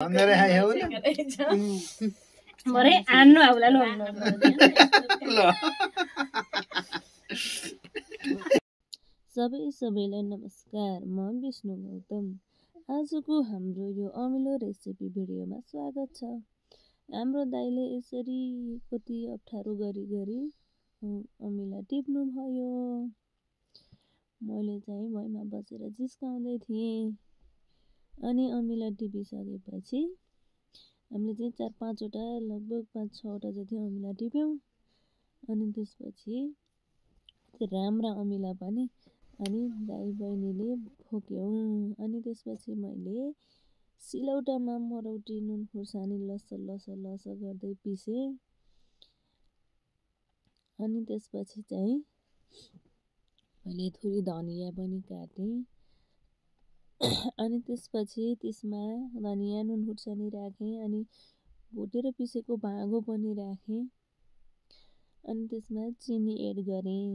Andere hai हो नि मरे आन्नु आउला ल सबैलाई नमस्कार। म विष्णु गौतम। आजको हाम्रो यो अमिलो रेसिपी भिडियोमा स्वागत छ। हाम्रो दाइले यसरी कति अप्ठ्यारो गरी अमिला टिप्नु भयो। मैले चाहिँ भुइँमा बसेर जिस्काउँदै थिएँ। अनि अमिला टिपिसकेपछि हामीले चाहिँ 4-5 वटा लगभग 5-6 वटा जति अमिला टिप्यौँ। अनि त्यसपछि राम्रा अमिला पनि अनि दाइ बहिनीले फोक्यौँ। अनि त्यसपछि मैले सिलौटामा मरौटी नुन खुर्सानी लस गर्दै पिसेँ। अनि त्यसपछि चाहिँ मैले थोरै धनिया पनि काटेँ। अनि त्यसपछि त्यसमा धनिया नुन खुर्सानी राखेँ। अनि भुटेर पिसेको भाँगो पनि राखेँ। अनि त्यसमा चिनी एड गरेँ।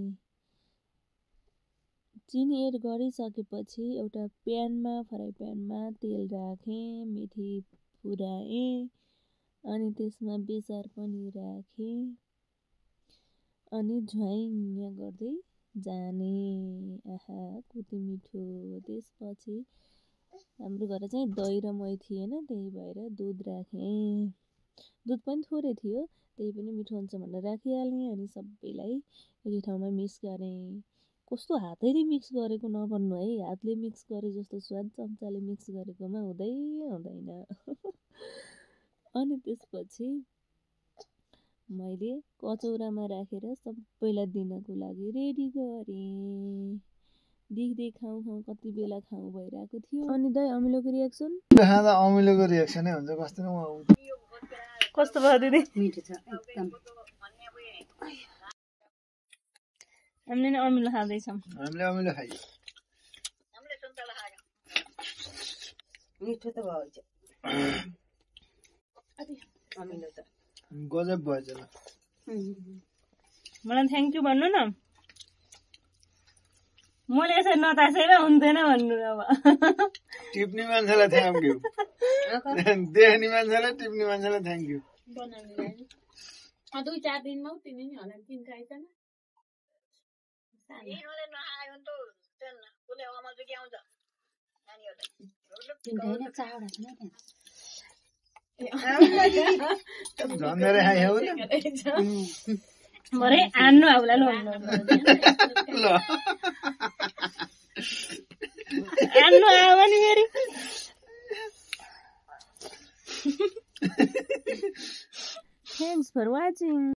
चिनी एड गरिसकेपछि एउटा फ्राई प्यानमा तेल राखेँ, मेथी फुराएँ। अनि त्यसमा बेसार पनि राखेँ। अनि झ्वाइङ गर्दै जाने। आहा कति मिठो। त्यसपछि हाम्रो घर चाहिँ दही र मही थिएन, त्यही भएर दुध राखेँ। दुध पनि थोरै थियो, त्यही पनि मिठो हुन्छ भनेर राखिहालेँ। अनि सबैलाई एकै ठाउँमा मिक्स गरेँ। कस्तो हातैले मिक्स गरेको नभन्नु है, हातले मिक्स गरे जस्तो स्वाद चम्चाले मिक्स गरेकोमा हुँदैन। अनि त्यसपछि मैले कचौरामा राखेर सबैलाई दिनको लागि रेडी गरेँ। देख्दै खाउँ कति बेला खाउँ भइरहेको थियो। अनि दाइ अमिलोको रियाक्सन खाँदा अमिलोको रियाक्सनै हुन्छ। कस्तो भयो दिदी? मिठो छ एकदम। हामीले नै अमिलो खाँदैछौँ। हामीले अमिलो खाइयो। मिठो त भयो अमिलो त गजब भएछ ल। मलाई थ्याङ्क यू भन्नु न। मैले यसरी नतासेर हुन्थेन भन्नु अब। टिप्ने मान्छेलाई थ्याङ्क यू, देख्ने मान्छेलाई टिप्ने मान्छेलाई थ्याङ्क यू। 2-4 दिनमा तिमी नि होला दिन खाइदैन। झन्डै खाइ हो नि मरे आन्नु आउला ल आन्नु आयो भने फेरि Thanks for watching.